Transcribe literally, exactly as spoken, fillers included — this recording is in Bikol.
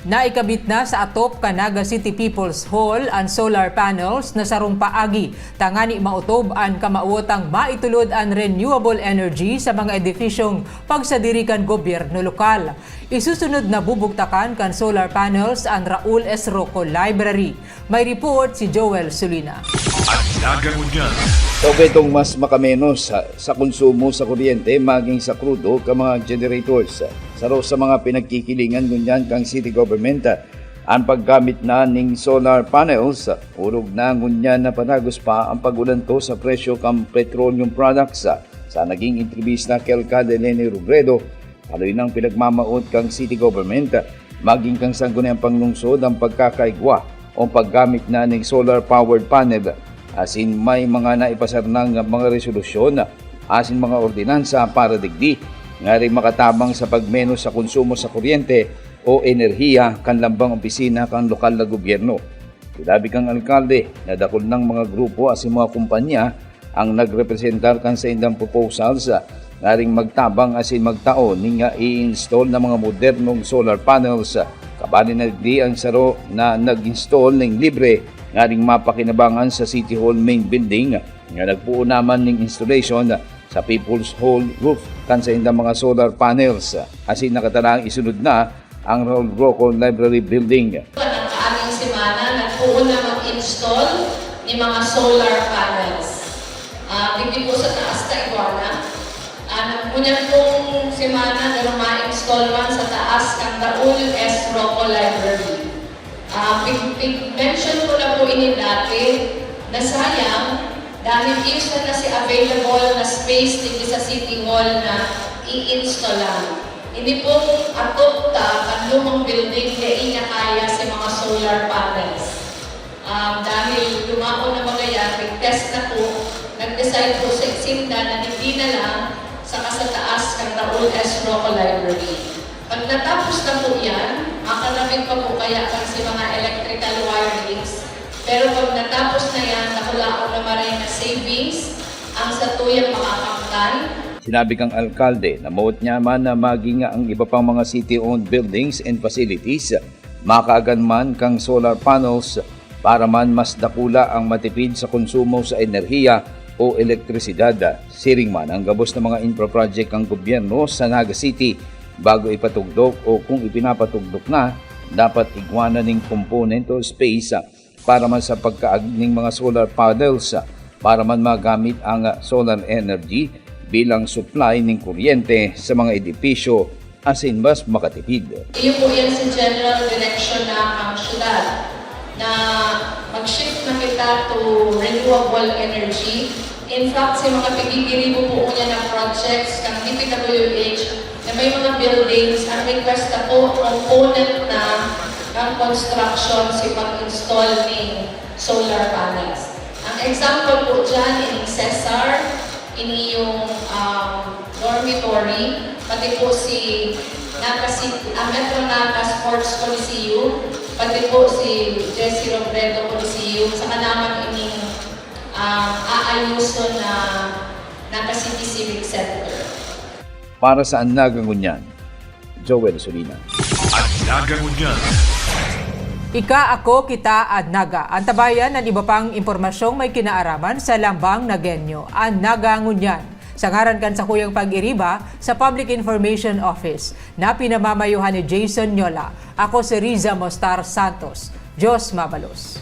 Naikabit na sa atop kan Naga City People's Hall an solar panels na sarong paagi tangani maotob an kamawotang maitulod an renewable energy sa mga edipisyong pagsadiri kan gobyerno lokal. Isusunod na bubugtakan kan solar panels an Raul S. Roco Library. May report si Joel Sulina. An Naga Ngunyan. Sa obetong mas makamenos sa, sa konsumo sa kuryente maging sa krudo kan mga generators. Saro sa mga pinagkikilingan ngunyan kan city government an paggamit na ning solar panels. Orog na ngunyan na padagos pa ang pag-ulanto sa presyo kan petroleum products. Sa naging entrevista kay Alkalde Leni Robredo, haloy nang pinagmamawot kan city government magin kan Sangguniang Panglungsod ang pagkakaigwa o paggamit na ning solar powered panel, asin may mga naipasar nang mga resolusyon asin mga ordinansa para digdi, ngaring makatabang sa pagmenos sa konsumo sa kuryente o enerhiya kan lambang opisina kan lokal na gobyerno. Sinabi kan alkalde na dakul nang mga grupo asin mga kumpanya ang nagrepresentar kan saindang proposals, ah, ngaring magtabang asin magtao ning, ah, i-install na mga modernong solar panels. Kabali na digdi ang saro na nag-install ning libre ngaring mapakinabangan sa City Hall main building, nga nagpoon naman ning installation sa People's Hall roof kan saindang mga solar panels. Asin nakatalaang isunod na ang Raul Roco Library Building. Kan nakaaging semana, nagpoon na mag-install ni mga solar panels. Ah, digdi po sa taas ta igwa na. Ah, ngunyan pong semana, garo ma-install man sa taas kan Raul S. Roco Library. Ah, pig-, pig-mention ko na po ini dati, na sayang, dahil iyo sana si available na space digdi sa City Hall na i-installan. Ini pong atop ta kan lumang building, dai niya kaya si mga solar panels. Um, dahil lumaon na baga yan, nag-test na po, nag-decide po sa sinda na digdi na lang, saka sa taas kan Raul S. Roco Library. Pag natapos na po yan, makalapit pa po kaya kan si mga electrical wirings. Pero pag natapos na yan, nakulaon na maray na savings ang satuyang makakamtan. Sinabi kang alkalde na mawot niya man na maging ang iba pang mga city-owned buildings and facilities makaagan man kang solar panels para man mas dakula ang matipid sa konsumo sa enerhiya o elektrisidad. Siring man ang gabos na mga infra project kan gobyerno sa Naga City bago ipatugdok o kung ipinapatugdok na, dapat igwa na ning component o space para man sa pagkaag ning mga solar panels para man magamit ang solar energy bilang supply ning kuryente sa mga edipisyo asin mas makatipid. Iyo po yan si General Direction na ang syudad na mag-shift na kita to renewable energy. In fact, si mga pigigiribo po niya na projects ng D P W H na may mga buildings, ang request na po, component na ng construction si pag-install ni solar panels. Ang example po dyan, in Cesar, ini yung um, dormitory, pati po si Naga City, ah, Metro Naga Sports Coliseum, pati po si Jesse Robredo Coliseum, saka naman ining um, aayuson na Naga City Civic Center. Para sa An Naga Ngunyan, Joel Solina. An Naga Ngunyan. Ika, ako, kita, An Naga. Antabayan an iba pang impormasyong may kinaaraman sa Lambang Nagenyo, An Naga Ngunyan. Sa ngaran kan sakuyang pag-iriba sa Public Information Office, na pinamamayohan ni Jason Nyola, ako si Riza Mostar Santos. Diyos mabalos.